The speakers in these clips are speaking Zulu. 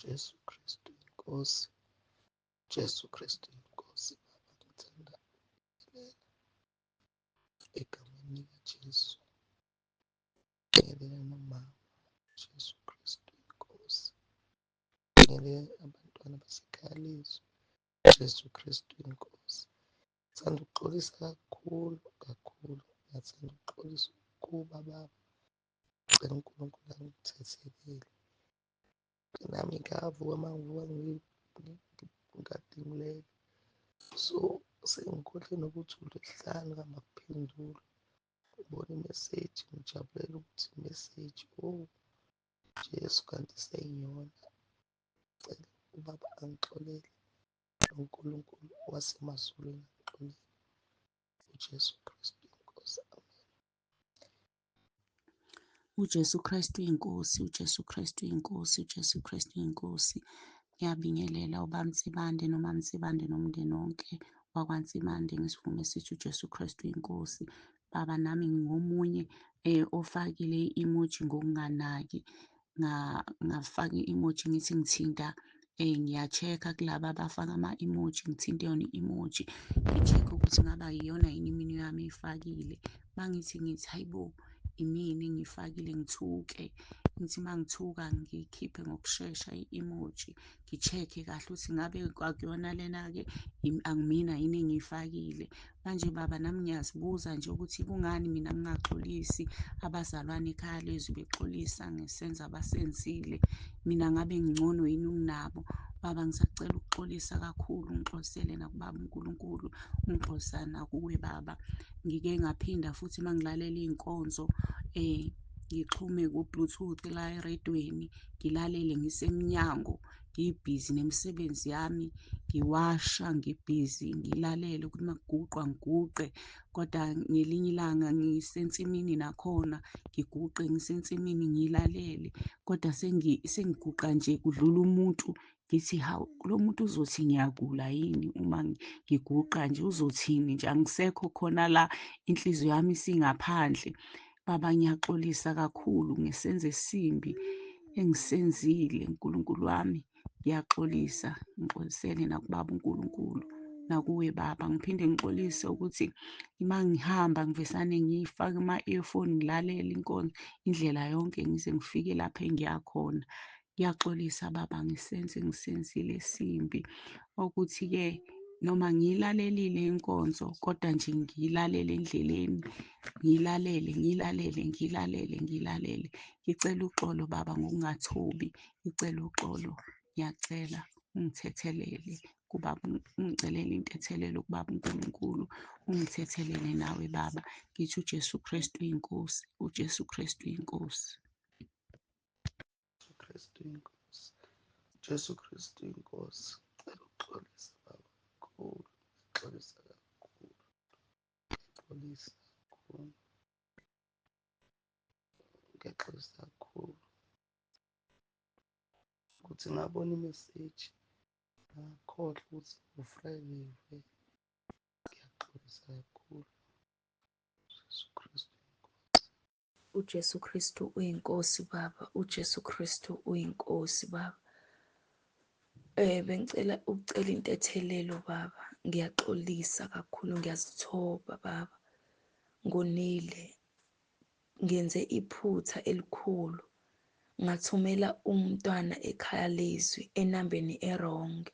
Jesu Kristu iNkosi, Jesu Kristu iNkosi. Baba, ngithanda ukubingelela egameni likaJesu. Ngibingelela nomama, Jesu Kristu iNkosi. Ngibingelela abantwana basekhaya lethu, Jesu Kristu iNkosi. Ngithanda ukuxolisa kakhulu kakhulu, ngiyathanda ukuxolisa kuba baba. Ngicela uNkulunkulu angithethelele. Nami ngavuka uma ngivuka ngikade ngilele. So, sengikhohlwe nokuthi uLwesihlanu ngangakuphendula. Ngibona imeseji ngijabulela ukuthi imeseji, oh Jesu kanti sengiyona. Ngicela ubaba angixolele noNkulunkulu wasemazulwini angixolele. UJesu Kristu iNkosi, amen. UJesu Kristu iNkosi, uJesu Kristu iNkosi, uJesu Kristu iNkosi. Ngiyabingelela ubaba Nsibande nomama Nsibande nomndeni wonke wakwaNsibande ngisivume sithi uJesu Kristu iNkosi. Baba nami ngingomunye ofakile i-emoji ngokunganaki ngafaka i-emoji ngithi ngithinta ngiya-check-a kulaba abafaka ama-emoji ngithinte yona i-emoji ngi-check-e ukuthi ngabe iyona yini iminwe yami eyifakile. Uma ngithi ngithi hhayi bo, imina engiyifakile ngithuke, ngithi uma ngithuka ngiyikhiphe ngokushesha i-emoji ngi-check-e kahle ukuthi ngabe akuyona lena-ke akumina yini engiyifakile. Manje baba nami ngiyazibuza nje ukuthi kungani mina ngingaxolisi abazalwane ekhaya lezwi bexolisa ngesenzo abasenzile mina ngabe ngingcono yini kunabo. Baba ngisacela ukuxolisa kakhulu ngixolisele nakubaba uNkulunkulu ungixolisa nakuwe baba. Ngike ngaphinda futhi uma ngilalela iy'nkonzo ngixhume ku-bluetooth la erediyweni ngilalele ngisemnyango ngibhizi nemisebenzi yami ngiwasha ngibhizi ngilalele ukuthi uma kuguqwa ngiguqe kodwa ngelinye ilanga ngisensimini nakhona ngiguqe ngisensimini ngilalele kodwa sengiguqa nje kudlula umuntu ngithi hawu lo muntu uzothi ngiyagula yini uma ngiguqa nje uzothini nje angisekho khona la inhliziyo yami isingaphandle. Baba ngiyaxolisa kakhulu ngesenzo esimbi engisenzile Nkulunkulu wami ngiyaxolisa ngixolisele nakubaba uNkulunkulu nakuwe baba ngiphinde ngixolise ukuthi uma ngihamba ngivesane ngiyifake ama-earphone ngilalele inkonzo indlela yonke ngize ngifike lapho engiya khona. Ngiyaxolisa baba ngesenzo engisenzile esimbi ukuthi-ke noma ngiyilalelile inkonzo kodwa nje ngiyilalele endleleni ngiyilalele ngiyilalele ngiyilalele ngiyilalele. Ngicela uxolo baba ngokungathobi, ngicela uxolo ngiyacela ungithethelele kubaba ungicelele intethelelo kubaba uNkulunkulu ungithethelele nawe baba. Ngithi uJesu Kristu iNkosi, uJesu Kristu iNkosi. Jesu Kristu iNkosi, Jesu Kristu iNkosi. Ngicela ukuxolisa baba kakhulu, ngixolisa kakhulu, ngixolisa kakhulu, ngiyaxolisa kakhulu ukuthi ngabona imeseji ngakhohlwa ukuthi uFriday vele. Ngiyaxolisa kakhulu. Jesu Kristu iNkosi. UJesu Kristu uyiNkosi Baba, uJesu Kristu uyiNkosi Baba. Bengicela ukucela intethelelo Baba, ngiyaxolisa kakhulu, ngiyazithoba Baba. Ngonile, ngenze iphutha elikhulu, ngathumela umntwana ekhaya lezwi enambeni e-wrong.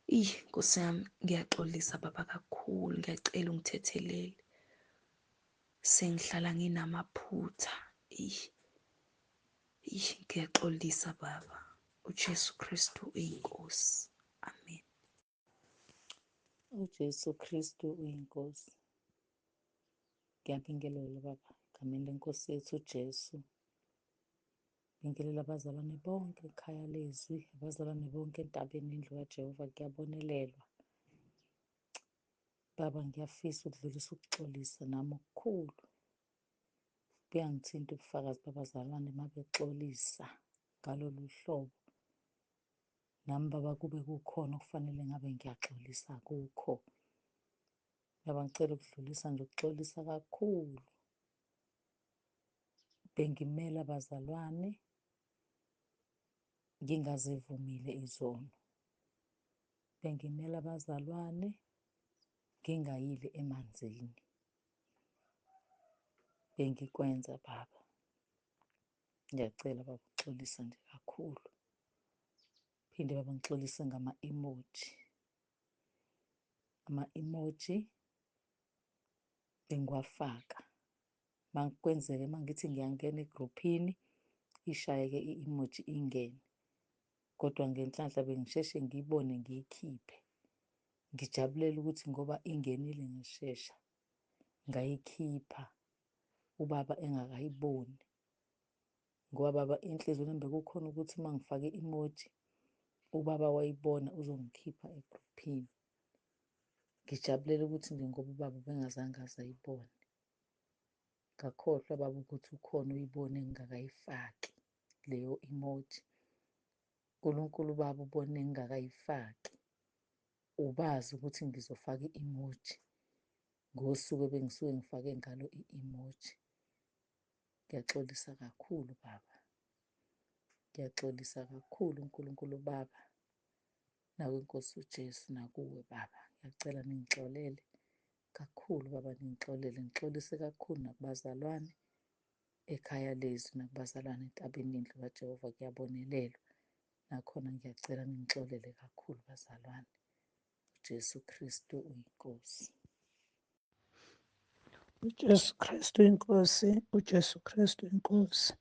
Eyi Nkosi yami, ngiyaxolisa Baba kakhulu, ngiyacela ungithethelele. Sengihlala nginamaphutha. Eyi, eyi ngiyaxolisa Baba. UJesu Kristu uyiNkosi. Amen. UJesu Kristu uyiNkosi. Ngiyabingelela Baba, egameni leNkosi yethu uJesu. Bingelela abazalwane bonke ekhaya lezwi, abazalwane bonke entabeni indlu kaJehova kuyabonelelwa. Baba ngiyafisa ukudlulisa ukuxolisa nami okukhulu. Kuyangithinta ubufakazi babazalwane uma bexolisa ngalolu hlobo. Nami baba kube kukhona okufanele ngabe ngiyaxolisa kukho. Baba ngicela ukudlulisa nje ukuxolisa kakhulu. Bengimela abazalwane. Ngingazivumile izono. Bengimela abazalwane ngingayile emanzini. Bengikwenza baba. Ngiyacela baba ukuxolisa nje kakhulu. Phinde baba ngixolise ngama-emoji. Ama-emoji bengiwafaka. Makwenzeka uma ngithi ngiyangena egruphini, ishayeke i-emoji ingene. Kodwa ngenhlanhla bengisheshe ngiyibone ngiyikhiphe. Ngijabulela ukuthi ngoba ingenile ngishesha, ngayikhipha ubaba engakayiboni. Ngoba baba enhliziyweni yami bekukhona ukuthi uma ngifake i-emoji, ubaba wayibona uzongikhipha egruphini. Ngijabulela ukuthi nje ngoba ubaba ubengazange aze ayibone. Ngakhohlwa baba ukuthi ukhona oyibone ngingakayifaki leyo emoji. Unkulunkulu ubaba ubone ngingakayifaki. Ubazi ukuthi ngizofaka i-emoji ngosuku ebengisuke ngifake ngalo i-emoji. Ngiyaxolisa kakhulu baba. Ngiyaxolisa kakhulu uNkulunkulu baba nakwinkosi uJesu nakuwe baba. Ngiyacela ningixolele kakhulu baba, ningixolele. Ngixolise kakhulu nakubazalwane ekhaya lezwi nakubazalwane entabeni yendlu kaJehova kuyabonelelwa. Nakhona ngiyacela ningixolele kakhulu bazalwane. UJesu Kristu uyiNkosi. UJesu Kristu inkosi, uJesu Kristu inkosi,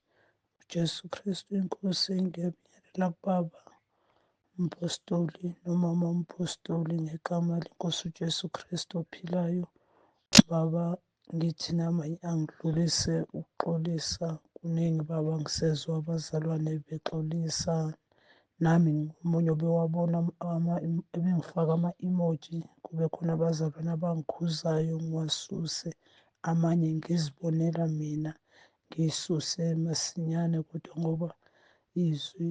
uJesu Kristu inkosi. Ngiyabingelela kubaba umpostoli nomama umpostoli ngegama lenkosi uJesu Kristu ophilayo. Baba, ngithi nami angidlulise ukuxolisa kuningi baba ngisezwa abazalwane bexolisa nami ngingomunye obewabona ebengifaka ama-emoji kube khona abazalwane abangikhuzayo ngiwasuse amanye ngizibonela mina ngiyisuse masinyane kodwa ngoba izwi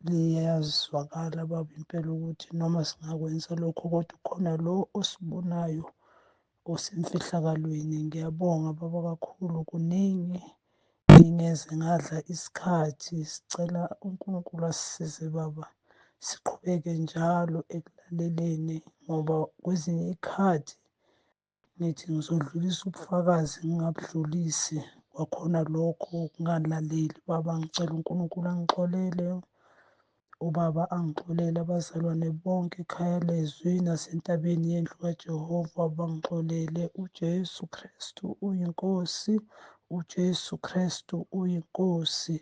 liyazwakala baba impela ukuthi noma singakwenza lokho kodwa ukhona lo osibonayo osemfihlakalweni. Ngiyabonga baba kakhulu kuningi ngingeze ngadla isikhathi. Sicela uNkulunkulu asisize baba siqhubeke njalo ekulaleleni ngoba kwezinye iy'khathi ngithi ngizodlulisa ubufakazi ngingabudlulisi kwakhona lokho ukungalaleli baba. Ngicela uNkulunkulu angixolele ubaba angixolele abazalwane bonke ekhaya lezwi nasentabeni yendlu kaJehova bangixolele. UJesu Kristu uyiNkosi, uJesu Kristu uyiNkosi,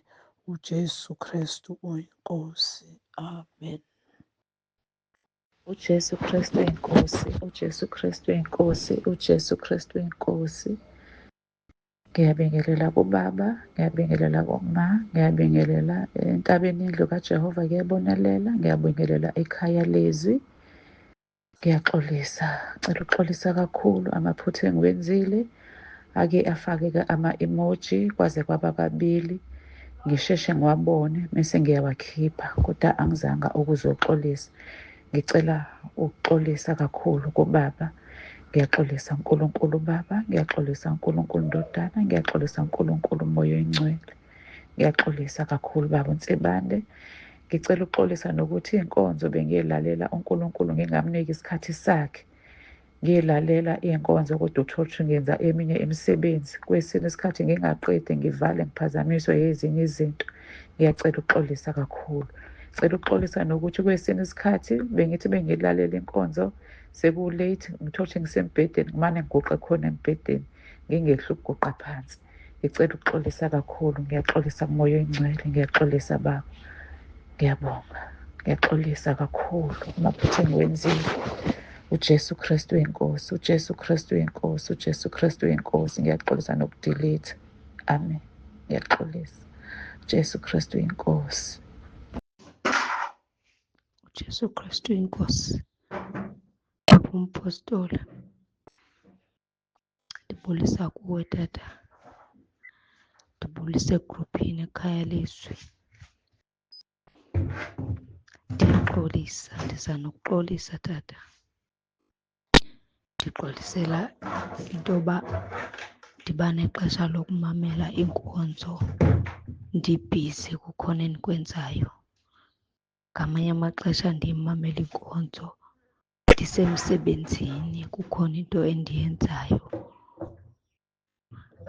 uJesu Kristu uyiNkosi. Amen. UJesu Kristu uyiNkosi, uJesu Kristu uyiNkosi, uJesu Kristu uyiNkosi. Ngiyabingelela kubaba, ngiyabingelela kuma, ngiyabingelela entabeni yendlu kaJehova kuyabonelela, ngiyabingelela ekhaya lezwi. Ngiyaxolisa, ngicela ukuxolisa kakhulu amaphutha engiwenzile. Ake afake-ke ama-emoji kwaze kwaba kabili. Ngisheshe ngiwabone mese ngiyawakhipha kodwa angizanga ukuzoxolisa. Ngicela ukuxolisa kakhulu kubaba. Ngiyaxolisa uNkulunkulu Baba, ngiyaxolisa uNkulunkulu Ndodana, ngiyaxolisa uNkulunkulu Moya Oyingcwele. Ngiyaxolisa kakhulu Baba uNsibande. Ngicela ukuxolisa nokuthi iy'nkonzo bengiyilalela uNkulunkulu ngingamniki isikhathi sakhe. Ngiyilalela iy'nkonzo kodwa uthole ukuthi ngenza eminye imisebenzi. Kwesinye isikhathi ngingaqedi ngivale ngiphazamiswe yezinye izinto. Ngiyacela ukuxolisa kakhulu. Cela ukuxolisa nokuthi kwesinye isikhathi bengithi bengilalela inkonzo seku-late ngithole ukuthi ngisembhedeni ngimane ngiguqe khona embhedeni ngingehli ukuguqa phansi. Ngicela ukuxolisa kakhulu, ngiyaxolisa kuMoya Oyingcwele, ngiyaxolisa Baba. Ngiyabonga, ngiyaxolisa kakhulu amaphutha engiwenzile. UJesu Kristu uyiNkosi, uJesu Kristu uyiNkosi, uJesu Kristu uyiNkosi. Ngiyaxolisa nokudelete. Amen. Ngiyaxolisa. Jesu Kristu uyiNkosi. UJesu Kristu uyiNkosi. Baba uMpostoli, ndibulisa kuwe tata, ndibulise egruphini ekhaya lezwi. Ndiyaxolisa, ndiza nokuxolisa tata. Ndixolisela into yoba ndiba nexesha lokumamela iinkonzo ndibhizi kukhona endikwenzayo. Ngamanye amaxesha ndiyimamele inkonzo ndisemsebenzini, kukhona into endiyenzayo.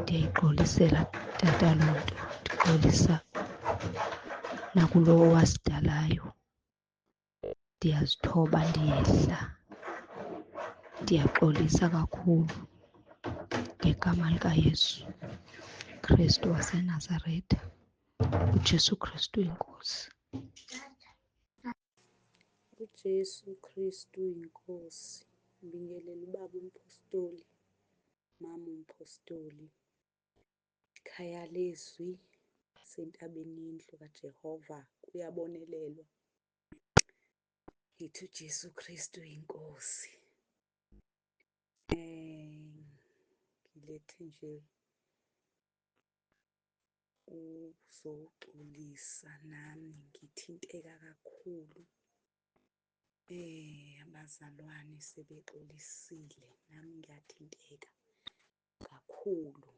Ndiyayixolisela tata loo nto, ndixolisa nakulowo owasidalayo. Ndiyazithoba ndiyehla, ndiyaxolisa kakhulu ngegama likaYesu Krestu waseNazaretha, uJesu Krestu iNkosi. UJesu Kristu iNkosi. Ngibingelela ubaba uMphostoli, mama uMphostoli, ikhaya lezwi sentabeni yendlu kaJehova kuyabonelelwa. Ngithi uJesu Kristu iNkosi. Ngilethe nje uzoxolisa nami ngithinteka kakhulu. Abazalwane sebexolisile nami ngiyathinteka kakhulu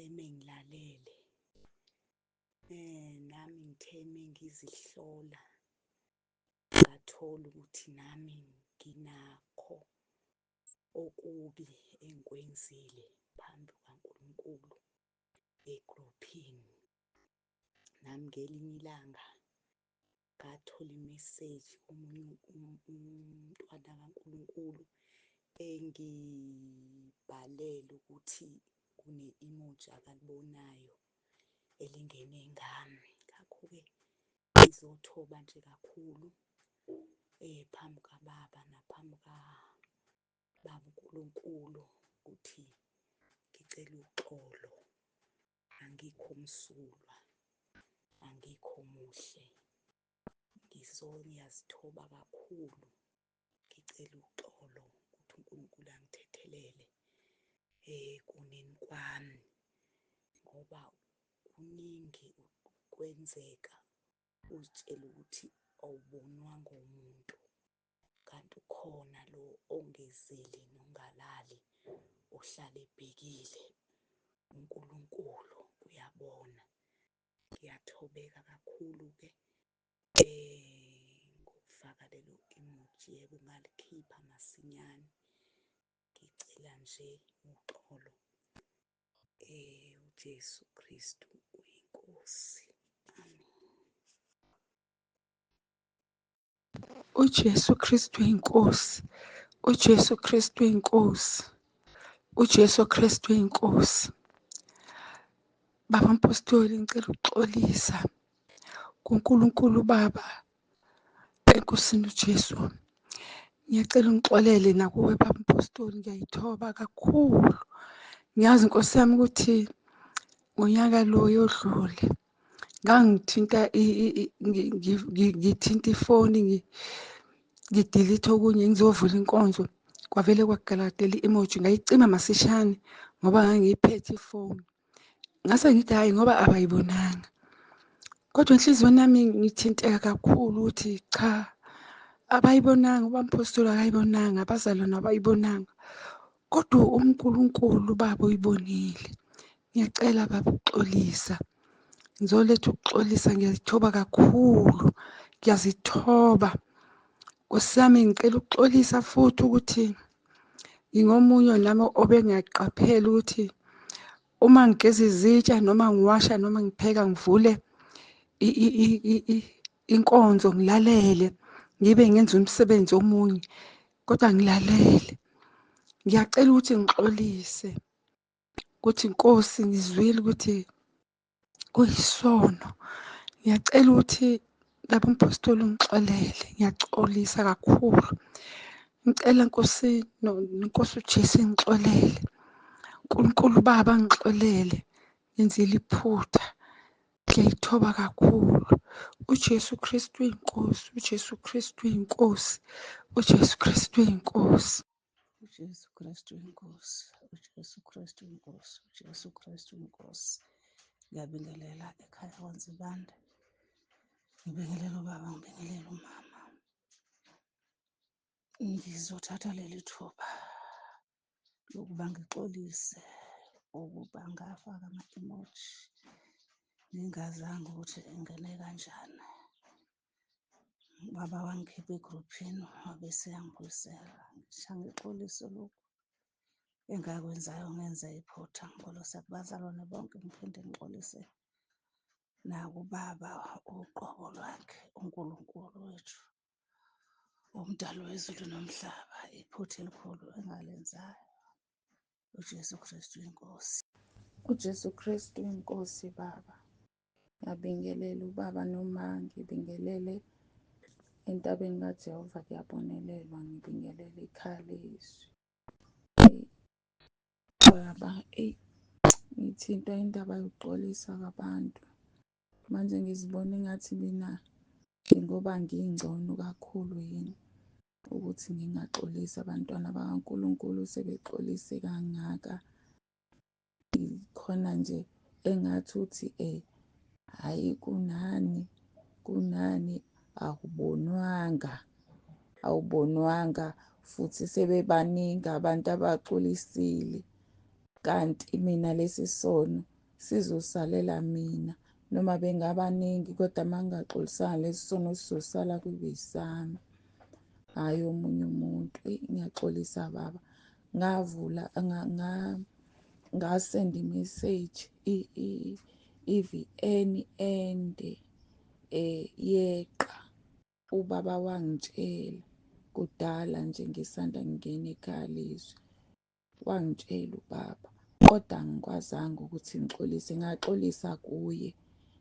emengilalele. Nami ngithe mengizihlola ngathola ukuthi nami nginakho okubi engikwenzile phambi kukaNkulunkulu egruphini. Nami ngelinye ilanga ngathola imeseji komunye umntwana kaNkulunkulu engibhalela ukuthi kune-emoji akalibonayo elingene ngami. Ngakho-ke ngizothoba nje kakhulu phambi kababa naphambi kababa uNkulunkulu ukuthi ngicela uxolo, angikho msulwa, angikho muhle. Ngiyazithoba kakhulu, ngicela uxolo ukuthi uNkulunkulu angithethelele ekoneni kwami ngoba kuningi kwenzeka uzitshele ukuthi awubonwanga umuntu kanti ukhona lo ongezeli nongalali ohlale ebhekile. uNkulunkulu uyabona. Ngiyathobeka kakhulu-ke ngokufaka lelo emoji, yebo ngalikhipha masinyane. Ngicela nje uxolo uJesu Kristu uyiNkosi. Amen. UJesu Kristu iNkosi. UJesu Kristu iNkosi. UJesu Kristu iNkosi. Baba Mpostoli, ngicela ukuxolisa kuNkulunkulu Baba eNkosini uJesu. Ngiyacela ungixolele nakuwe Baba Mpostoli, ngiyayithoba kakhulu. Ngiyazi Nkosi yami ukuthi ngonyaka lo yodlule ngangithinta ngithinta ifoni ngidelete okunye ngizovula inkonzo, kwavele kwagaladela i-emoji ngayicima masishane ngoba ngangiyiphethe ifoni. Ngase ngithi hhayi ngoba abayibonanga, kodwa enhliziyweni yami ngithinteka kakhulu ukuthi cha abayibonanga, ubamphostoli akayibonanga, abazalwane abayibonanga, kodwa uNkulunkulu Baba uyibonile. Ngiyacela Baba ukuxolisa, ngizoletha ukuxolisa, ngiyazithoba kakhulu, ngiyazithoba Nkosi yami. Ngicela ukuxolisa futhi ukuthi ngingomunye nami obengaqapheli ukuthi uma ngigeza izitsha noma ngiwasha noma ngipheka ngivule inkonzo ngilalele, ngibe ngenza umsebenzi omunye kodwa ngilalele. Ngiyacela ukuthi ngixolise ukuthi Nkosi ngizwile ukuthi kuyisono. Ngiyacela ukuthi Baba uMphostoli ungixolele, ngiyaxolisa kakhulu. Ngicela Nkosi Nkosi uJesu ingixolele, uNkulunkulu Baba ngixolele, ngenzile iphutha. Ngiyayithoba kakhulu. UJesu Kristu iNkosi, uJesu Kristu iNkosi, uJesu Kristu iNkosi. UJesu Kristu iNkosi, uJesu Kristu iNkosi, uJesu Kristu iNkosi. Ngiyabingelela ekhaya kwaNzibande. Ngibingelela ubaba, ngibingelela umama. Ngizothatha leli thuba lokuba ngixolise ukuba ngafaka ama-emoji ngingazanga ukuthi ingene kanjani. Ubaba wangikhipha egruphini wabe eseyangibuyisela. Ngithi angixolise lokhu engakwenzayo ngenze iphutha. Ngixolise kubazalwane bonke ngiphinde ngixolise nakubaba uqobo lwakhe, uNkulunkulu wethu, umdali wezulu nomhlaba, iphutha elikhulu engalenzayo. UJesu Kristu inkosi. UJesu Kristu inkosi baba. Ngiyabingelela ubaba noma ngibingelele entabeni kaJehova kuyabonelelwa ngibingelele ikhaya lezwi. Baba, eyi ngithintwa indaba yokuxolisa kwabantu. Manje ngizibona engathi mina ngoba ngingcono kakhulu yini ukuthi ngingaxolisi abantwana bakaNkulunkulu sebexolise kangaka. Khona nje engathi uthi hhayi kunani kunani akubonwanga awubonwanga futhi sebebaningi abantu abaxolisile kanti mina lesi sono sizosalela mina noma bengabaningi kodwa uma ngingaxolisanga lesi sono sizosala kube isami hhayi omunye umuntu. Eyi ngiyaxolisa baba ngavula ngasenda imeseji i-V_N ende yeqa. Ubaba wangitshela kudala nje ngisanda kungena ekhaya lezwi, wangitshela ubaba kodwa angikwazanga ukuthi ngixolise. Ngaxolisa kuye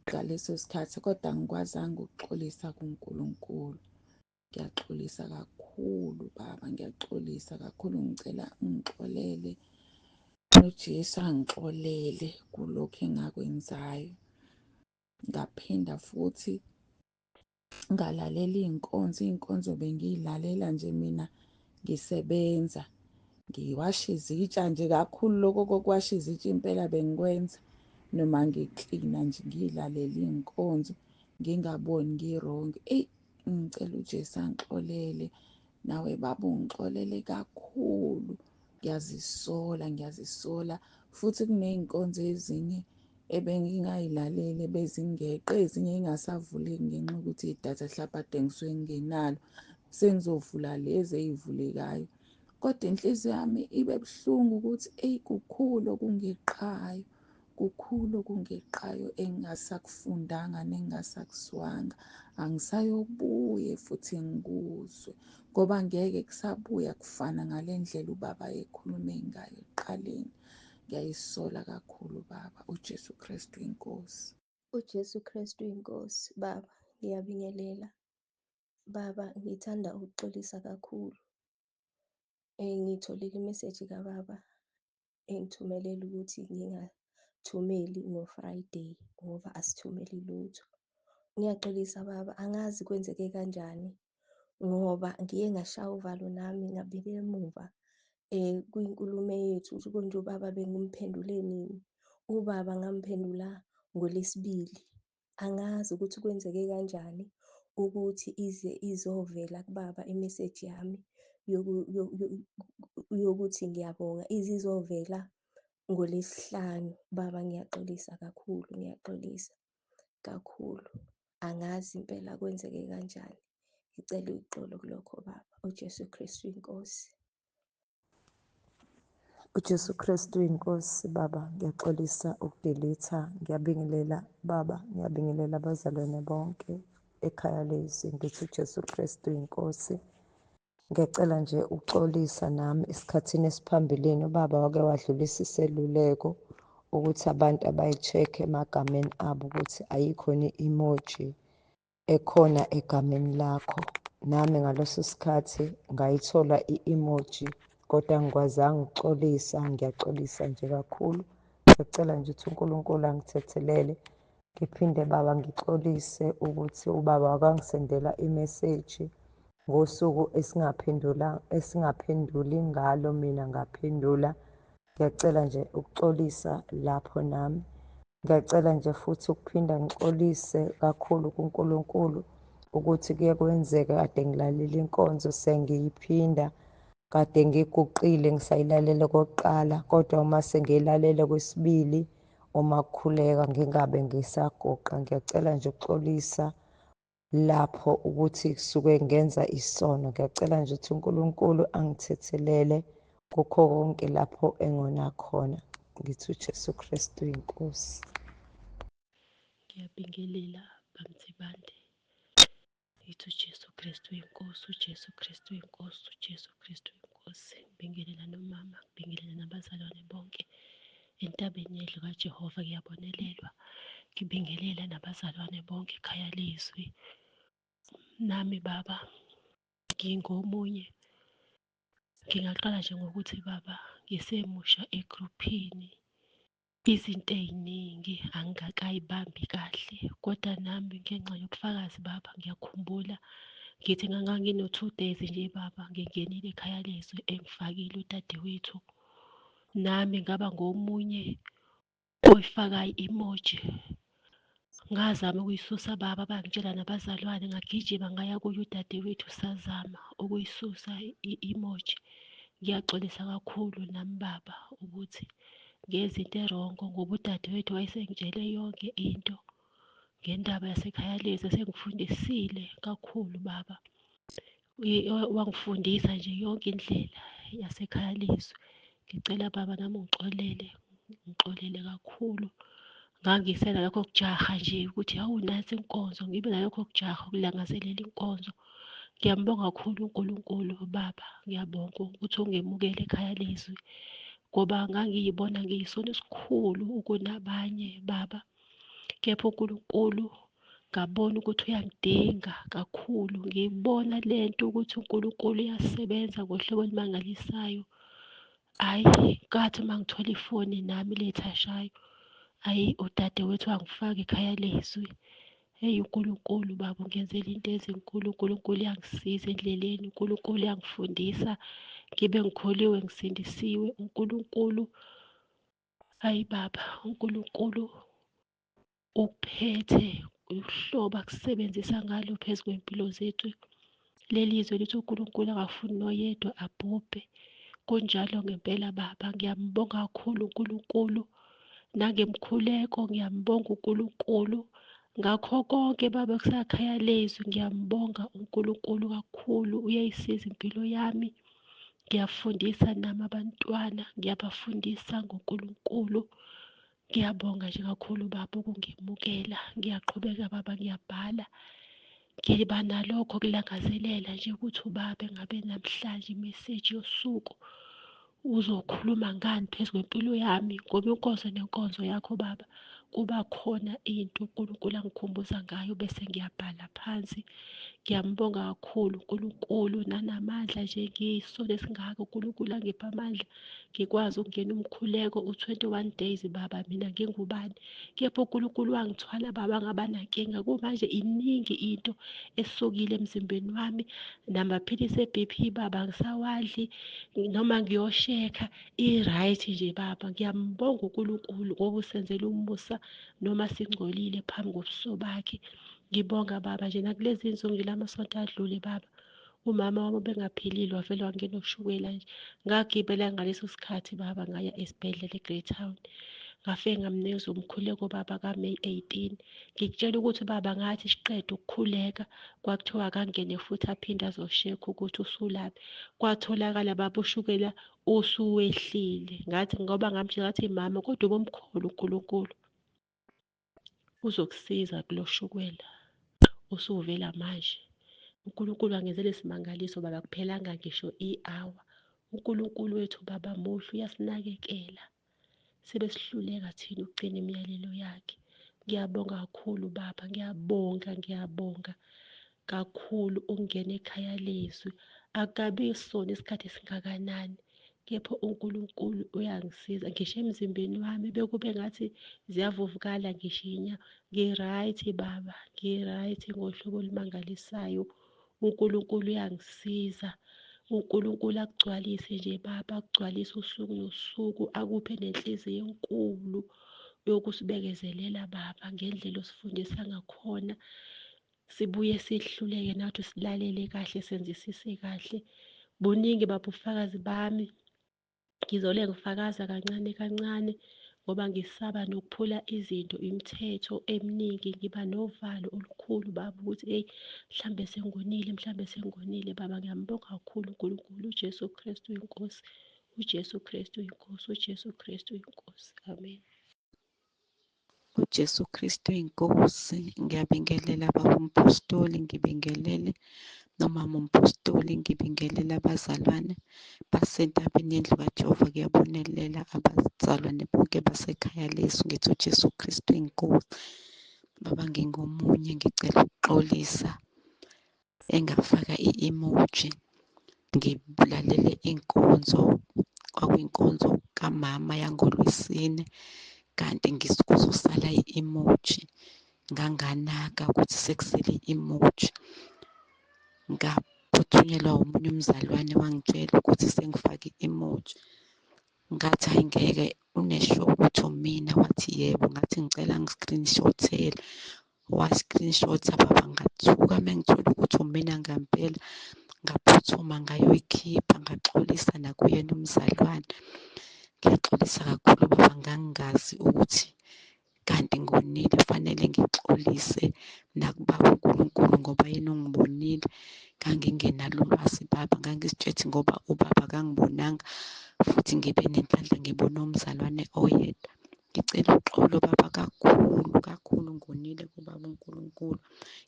ngaleso sikhathi kodwa angikwazanga ukuxolisa kuNkulunkulu. Ngiyaxolisa kakhulu baba, ngiyaxolisa kakhulu. Ngicela ungixolele noJesu angixolele kulokhu engakwenzayo. Ngaphinda futhi ngalalela iy'nkonzo, iy'nkonzo bengiy'lalela nje mina ngisebenza ngiwasha izitsha nje kakhulu lokho kokuwasha izitsha impela bengikwenza noma ngiklina nje ngiy'lalele iy'nkonzo ngingaboni ngi-wrong. Eyi ngicela uJesu angixolele nawe baba ungixolele kakhulu ngiyazisola ngiyazisola futhi kuney'nkonzo ezinye ebengingayilaleli ebezingeqe ezinye ingasavuleki ngenxa yokuthi idatha hlampe ade ngisuke ngingenalo sengizovula lezi ey'vulekayo kodwa inhliziyo yami ibe buhlungu ukuthi eyi kukhulu okungeqayo Kukhulu okungeqayo engingasakufundanga nengingasakuzwanga. Angisayobuye futhi ngikuzwe ngoba ngeke kusabuya kufana ngale ndlela ubaba ayekhulume ngayo ekuqaleni. Ngiyayisola kakhulu baba, uJesu Kristu inkosi. UJesu Kristu iNkosi. Baba, ngiyabingelela. Baba, ngithanda ukuxolisa kakhulu. Ngitholile imeseji kababa engithumelela ukuthi ngingathumeli ngo-Friday ngoba asithumeli lutho. Ngiyaxolisa baba, angazi kwenzeke kanjani ngoba ngiye ngashaya uvalo nami ngabuyela emuva kwinkulumo yethu ukuthi konje ubaba bengimphendule nini. Ubaba ngamphendula ngoLwesibili. Angazi ukuthi kwenzeke kanjani ukuthi ize izovela kubaba imeseji yami yokuthi ngiyabonga, ize izovela ngoLwesihlanu. Baba ngiyaxolisa kakhulu, ngiyaxolisa kakhulu. Angazi impela kwenzeke kanjani. Ngicela uxolo kulokho baba. UJesu Kristu iNkosi. UJesu Kristu iNkosi baba ngiyaxolisa ukudelitha ngiyabingelela baba ngiyabingelela abazalwane bonke ekhaya lezi ngithi uJesu Kristu iNkosi ngiyacela nje ukuxolisa nami esikhathini esiphambilini ubaba wake wadlulisa iseluleko ukuthi abantu abayi-check-e emagameni abo ukuthi ayikho yini i-emoji ekhona egameni lakho. Nami ngaleso sikhathi ngayithola i-emoji kodwa angikwazanga ukuxolisa, ngiyaxolisa nje kakhulu. Ngiyacela nje ukuthi uNkulunkulu angithethelele. Ngiphinde baba ngixolise ukuthi ubaba wakangisendela imeseji ngosuku esingaphendula esingaphenduli ngalo mina ngaphendula. Ngiyacela nje ukuxolisa lapho nami. Ngiyacela nje futhi ukuphinda ngixolise kakhulu kuNkulunkulu ukuthi kuye kwenzeka kade ngilalela inkonzo sengiyiphinda kade ngiguqile ngisayilalela okokuqala kodwa uma sengiyilalela kwesibili uma kukhuleka ngingabe ngisaguqa ngiyacela nje ukuxolisa lapho ukuthi kusuke ngenza isono. Ngiyacela nje ukuthi uNkulunkulu angithethelele kukho konke lapho engona khona. Ngithi uJesu Kristu inkosi. Ngiyabingelela bamthibande. Ngithi uJesu Kristu inkosi, uJesu Kristu inkosi, uJesu Kristu inkosi. Ngibingelela nomama, ngibingelela nabazalwane bonke. Entabeni yendlu kaJehova kuyabonelelwa. Ngibingelela nabazalwane bonke ekhaya lezwi. Nami baba ngingomunye. Ngingaqala nje ngokuthi baba ngisemusha egruphini. Izinto ey'ningi angikakayibambi kahle kodwa nami ngenxa yobufakazi baba ngiyakhumbula ngithi ngangino-two days nje baba ngingenile ekhaya lezwe engifakile udadewethu. Nami ngaba ngomunye oyifakayo i-emoji. Ngazama ukuyisusa baba, bangitshela nabazalwane, ngagijima ngaya kuye udadewethu sazama ukuyisusa i-emoji. Ngiyaxolisa kakhulu nami baba ukuthi ngezinto erongo ngoba udadewethu wayesengitshele yonke into ngendaba yasekhaya lethu, esengifundisile kakhulu baba. Wangifundisa nje yonke indlela yasekhaya lezwi. Ngicela baba nami ungixolele, ngixolele kakhulu. Ngangisenalokho kujaha nje ukuthi hawu nansi inkonzo, ngibe nalokho kujaha ukulangazelela inkonzo. Ngiyambonga kakhulu uNkulunkulu baba, ngiyabonga ukuthi ungemukele ekhaya lezwi ngoba ngangiyibona ngiyisona esikhulu kunabanye baba. Kepha uNkulunkulu ngabona ukuthi uyangidinga kakhulu, ngiyibona lento ukuthi uNkulunkulu uyasebenza ngohlobo olumangalisayo. Hhayi, ngathi uma ngithola ifoni nami lethashayo, hhayi udadewethu wangifaka ekhaya lezwi. Eyi uNkulunkulu baba ungenzela into ezinkulu, uNkulunkulu uyangisiza endleleni, uNkulunkulu uyangifundisa ngibe ngikholiwe ngisindisiwe. uNkulunkulu, hhayi baba, uNkulunkulu ukuphethe uhlobo akusebenzisa ngalo phezu kwempilo zethu. Leli zwe lithi uNkulunkulu akafuni noyedwa abhubhe. Kunjalo ngempela baba, ngiyambonga kakhulu uNkulunkulu nangemkhuleko ngiyambonga uNkulunkulu ngakho konke baba kusakhaya lezwi ngiyambonga uNkulunkulu kakhulu uyayisiza impilo yami. Ngiyafundisa nami abantwana, ngiyabafundisa ngoNkulunkulu. Ngiyabonga nje kakhulu baba ukungemukela. Ngiyaqhubeka baba ngiyabhala. Ngiba nalokho kulangazelela nje ukuthi ubaba engabe namhlanje imeseji yosuku uzokhuluma ngani phezu kwempilo yami ngoba inkonzo nenkonzo yakho baba kuba khona into uNkulunkulu angikhumbuza ngayo bese ngiyabhala phansi. Ngiyambonga kakhulu uNkulunkulu nanamandla nje ngiyisona esingaka uNkulunkulu angipha amandla ngikwazi ukungena umkhuleko u-21 days baba mina ngingubani kepha uNkulunkulu wangithwala baba ngaba nankinga kumanje iningi into esukile emzimbeni wami namaphilisi e-BP baba ngisawadli noma ngiyoshekha i-right nje baba. Ngiyambonga uNkulunkulu ngoba usenzela umusa noma singcolile phambi kobuso bakhe. Ngibonga baba nje nakulezi nsuku nje lamasonto adlule baba, umama wami ubengaphilile wavele wangena ushukela nje. Ngagibela ngaleso sikhathi baba ngaya esibhedlela eGreytown. Ngafike ngamnikeza umkhuleko baba kaMeyi 18. Ngikutshela ukuthi baba ngathi siqeda ukukhuleka kwakuthiwa akangene futhi aphinde azoshekha ukuthi usulaphi. Kwatholakala baba ushukela usuwehlile. Ngathi ngoba ngamtshela ngathi mama kodwa ubomkhulu uNkulunkulu uzokusiza kulo shukela usuvela manje. uNkulunkulu angenzela isimangaliso baba kuphelanga ngisho i-hour. uNkulunkulu wethu baba muhle uyasinakekela. Sibe sihluleka thina ukugcina imiyalelo yakhe. Ngiyabonga kakhulu baba, ngiyabonga, ngiyabonga kakhulu ukungena ekhaya lezwi. Akukabi sona isikhathi esingakanani kepha uNkulunkulu uyangisiza ngisho emzimbeni wami bekube ngathi ziyavuvukala ngisho inyawo. Ngi-right baba, ngi-right ngohlobo olumangalisayo. uNkulunkulu uyangisiza. uNkulunkulu akugcwalise nje baba, akugcwalise usuku nosuku, akuphe nenhliziyo enkulu yokusibekezelela baba ngendlela osifundisa ngakhona. Sibuye sihluleke nathi silalele kahle, senzisise kahle. Buningi baba ubufakazi bami, ngizole ngifakaza kancane kancane Ngoba ngisaba nokuphula izinto, imithetho eminingi, ngiba novalo olukhulu baba ukuthi eyi mhlambe sengonile, mhlambe sengonile baba. Ngiyambonga kakhulu uNkulunkulu, uJesu Kristu inkosi, uJesu Kristu inkosi, uJesu Kristu inkosi. Amen. UJesu Kristu inkosi. Ngiyabingelela baba umpostoli, ngibingelele nomama umpostoli, ngibingelele abazalwane basentabeni yendlu kaJehova. Kuyabonelela abazalwane bonke basekhaya lesu. Ngithi uJesu Kristu inkosi. Baba ngingomunye, ngicela ukuxolisa engafaka i-emoji ngilalele inkonzo, kwakuyinkonzo kamama yangoLwesine, kanti kuzosala i-emoji. Nganganaka ukuthi sekusele i-emoji. Ngaphuthunyelwa omunye umzalwane wangitshela ukuthi sengifake i-emoji. Ngathi hhayi ngeke une-sure ukuthi umina, wathi yebo. Ngathi ngicela angi-screenshot-ele, wa-screenshot-a baba ngathuka mengithola ukuthi umina ngempela. Ngaphuthuma ngayoyikhipha ngaxolisa nakuyena umzalwane. Ngiyaxolisa kakhulu baba, ngangingazi ukuthi kanti ngonile, fanele ngixolise nakubaba uNkulunkulu ngoba yena ungibonile. Ngangingenalo ulwazi baba, ngangizitshela ngoba ubaba akangibonanga futhi ngibe nenhlanhla ngibone umzalwane oyedwa. Ngicela uxolo baba kakhulu kakhulu, ngonile kubaba uNkulunkulu.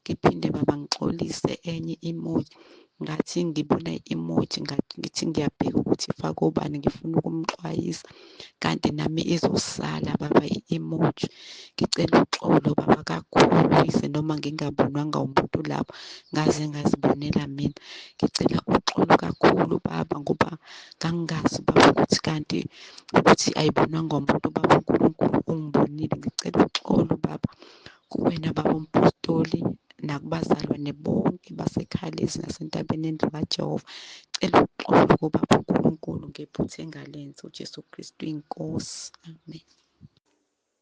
Ngiphinde baba ngixolise enye emoji, ngathi ngibona i-emoji ngithi ngiyabheka ukuthi ifake ubani, ngifuna ukumxwayisa kanti nami izosala baba i-emoji. Ngicela uxolo baba kakhulu, yize noma ngingabonwanga umuntu lapho, ngaze ngazibonela mina. Ngicela uxolo kakhulu baba ngoba ngangingazi baba ukuthi kanti ukuthi ayibonwanga umuntu baba uNkulunkulu ungibonile. Ngicela uxolo baba kuwena baba umpostoli nakubazalwane bonke basekhaya lezi nasentabeni yendlu kaJehova. Cela uxolo kubaba uNkulunkulu ngephutha engalenza. uJesu Kristu inkosi. Amen.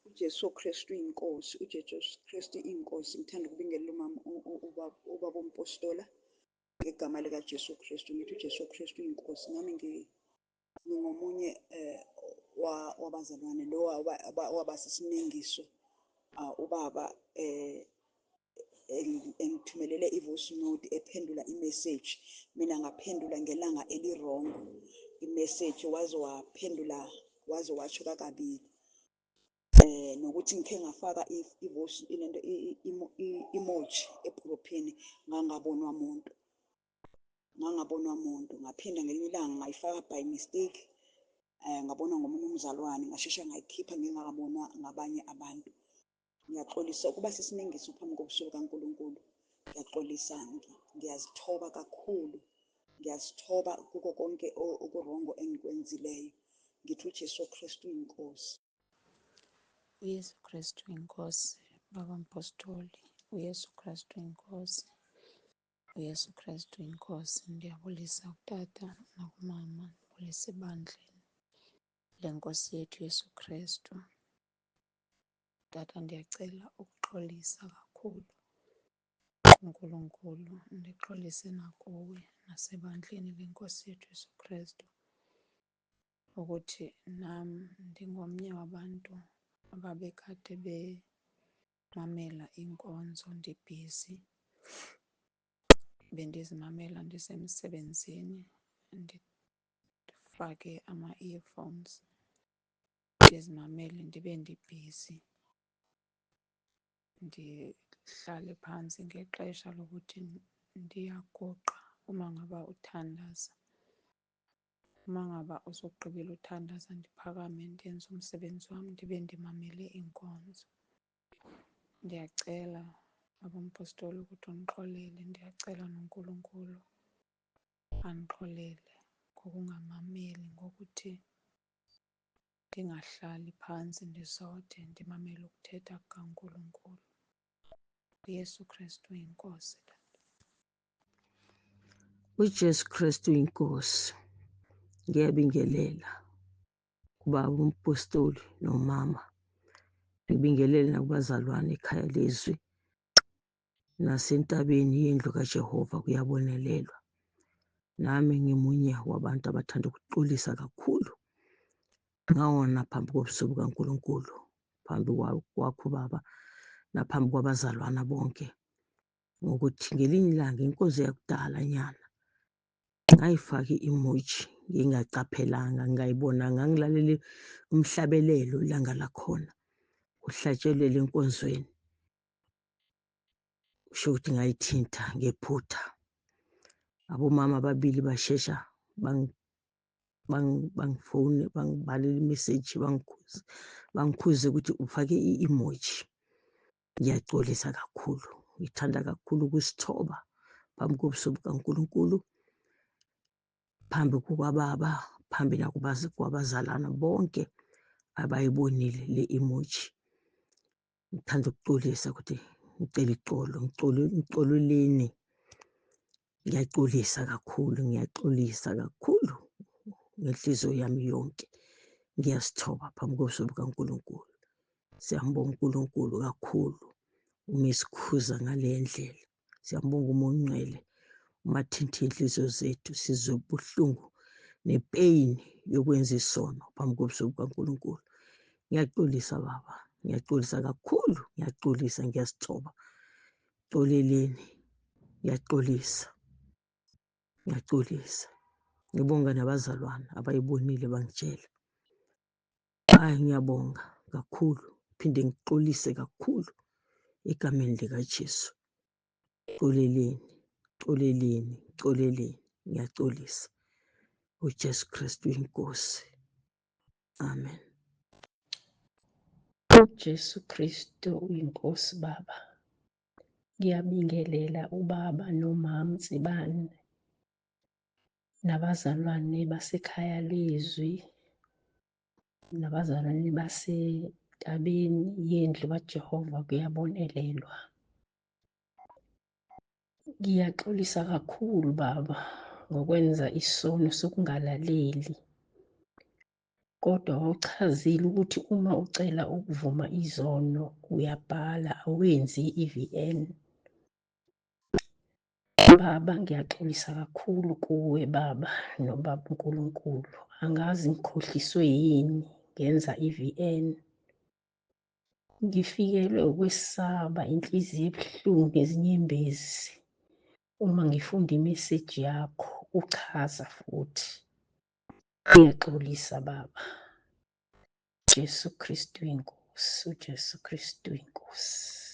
UJesu Kristu inkosi, uJesu Kristu inkosi. Ngithanda ukubingelela umama ubaba umpostola ngegama likaJesu Kristu. Ngithi uJesu Kristu inkosi. Nami ngingomunye wabazalwane lo waba sisiningiso ubaba engithumelele i-voice note ephendula i-message, mina ngaphendula ngelanga eli-wrong i-message, waze waphendula waze washo kakabili nokuthi ngikhe ngafaka i-voice ilento i-emoji egruphini, ngangabonwa muntu, ngangabonwa muntu. Ngaphinda ngelinye ilanga ngayifaka by mistake, ngabonwa ngomunye umzalwane, ngasheshe ngayikhipha ngingakabonwa ngabanye abantu. Ngiyaxolisa ukuba sisiningiso phambi kobuso bukaNkulunkulu. Ngiyaxolisa, ngiyazithoba kakhulu, ngiyazithoba kuko konke oku-wrong engikwenzileyo. Ngithi uJesu Kristu inkosi. UYesu Kristu inkosi, baba mpostoli. UYesu Kristu inkosi. UYesu Kristu inkosi. Ndiyabulisa kutata nakumama, ndibulise ebandleni leNkosi yethu Yesu Kristu. Tata, ndiyacela ukuxolisa kakhulu kuNkulunkulu, ndixolise nakuwe nasebandleni leNkosi yethu Yesu Kristu ukuthi nam ndingomnye wabantu ababekade bemamela iinkonzo ndibhizi. Bendizimamela ndisemsebenzini, ndifake ama-earphones ndizimamele ndibe ndibhizi. Ndihlale phantsi ngexesha lokuthi ndiyaguqa uma ngaba uthandaza. Uma ngaba usogqibile uthandaza ndiphakame ndenze umsebenzi wam ndibe ndimamele inkonzo. Ndiyacela baba umpostoli ukuthi undixolele, ndiyacela noNkulunkulu andixolele ngokungamameli, ngokuthi ndingahlali phantsi ndizothe ndimamele ukuthetha kukaNkulunkulu. UYesu Kristu inkosi, tata. UJesu Kristu inkosi. Ngiyabingelela kubaba umpostoli nomama. Ngibingelele nakubazalwane ekhaya lezwi nasentabeni yendlu kaJehova kuyabonelelwa. Nami ngimunye wabantu abathanda ukuxolisa kakhulu. Ngawona phambi kobuso bukaNkulunkulu, phambi kwakho baba, naphambi kwabazalwana bonke, ngokuthi ngelinye ilanga inkonzo yakudala nyana ngayifaka i-emoji ngingaqaphelanga, ngingayibonanga, ngangilalele umhlabelelo ilanga lakhona kuhlatshelelwa enkonzweni. Kusho ukuthi ngayithinta ngephutha. Abomama ababili bashesha bangifone bangibhalela imeseji bangikhuze, bangikhuze ukuthi ufake i-emoji. Ngiyaxolisa kakhulu, ngithanda kakhulu ukusithoba phambi kobuso bukaNkulunkulu, phambi kukababa, phambi nakwabazalwana bonke abayibonile le emoji. Ngithanda ukuxolisa ukuthi ngicela ixolo, ngixoleleni. Ngiyaxolisa kakhulu, ngiyaxolisa kakhulu ngenhliziyo yami yonke. Ngiyazithoba phambi kobuso bukaNkulunkulu. Siyambonga uNkulunkulu kakhulu uma esikhuza ngale ndlela. Siyambonga uMoya oNgcwele uma thinta iy'nhliziyo zethu sizwe ubuhlungu nepeyini yokwenza isono phambi kobuso bukaNkulunkulu. Ngiyaxolisa baba, ngiyaxolisa kakhulu, ngiyaxolisa, ngiyazithoba. Xoleleni, ngiyaxolisa, ngiyaxolisa. Ngibonga nabazalwane abayibonile bangitshela. Hhayi ngiyabonga kakhulu, phinde ngixolise kakhulu egameni likaJesu. Xoleleni, xoleleni, xoleleni, ngiyaxolisa. UJesu Kristu inkosi. Amen. UJesu Kristu uyinkosi baba. Ngiyabingelela ubaba nomama Nsibane nabazalwane basekhaya lezwi nabazalwane basentabeni yendlu kaJehova kuyabonelelwa. Ngiyaxolisa kakhulu baba ngokwenza isono sokungalaleli. Kodwa wawuchazile ukuthi uma ucela ukuvuma izono uyabhala awenzi i-VN. Baba ngiyaxolisa kakhulu kuwe baba nobaba uNkulunkulu. Angazi ngikhohliswe yini ngenza i-VN. Ngifikelwe ukwesaba inhliziyo ebuhlungu nezinyembezi uma ngifunda imeseji yakho uchaza futhi. Ngiyaxolisa baba. Jesu Kristu inkosi, uJesu Kristu inkosi.